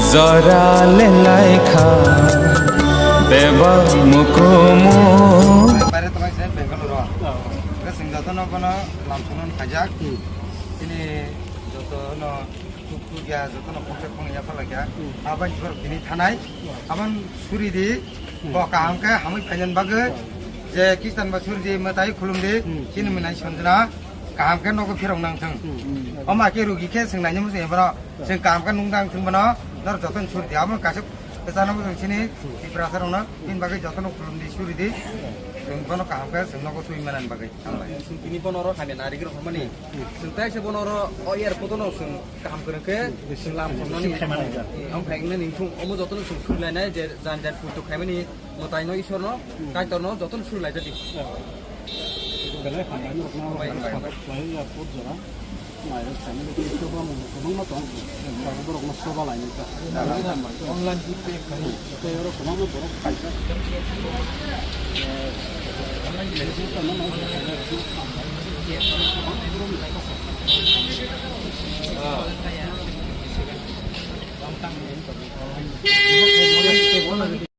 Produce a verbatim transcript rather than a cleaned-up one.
Jora le laikha bebak mukumu. Baire tongnai se Bangalore o. Hwnkhe chwng jotono bono lam songno khaijak. Chini jotono tuk tuk ya, jotono khoksa khoknwi yapharlai kha. Aboni borok tini thanai. Aboni suri di. Bo kaham khe hamwi phainani bagwi je Kristan ba suri di, mwtai khulum di, chini mwnai Sanjana kaham khe nogo phirok nang thung. Oma khe rugi khe chwng nainani muchung ya bono. Chwng kaham khe nung dang thung bono, norok jotono suri di. Abo kaisa kwchangma chwng chini Tiprasa rokno, bini bagwi jotono khulum di, suri di. Chwng bono kaham khe chwng nogo twi manani bagwi. Hambai. Chwng tini bono oro hamya nari rok hwnmani. Chwng tai se bono oro o airport no chwng kaham kwrwng khe chwng lam khornani. Ang phaikna nini thung omo jotono chwng suri lainai je jan jan puitu khaimani mwtaino Isorno, Kaitorno jotono suri laijadi. Belai hambai norokno. Hambai, hambai. Khlai ya put jora. Mai rok sani de soba mo kwbangma tong. Borok no soba lainai ta. Online pay khai. Tei oro kwbangma borok khaijak.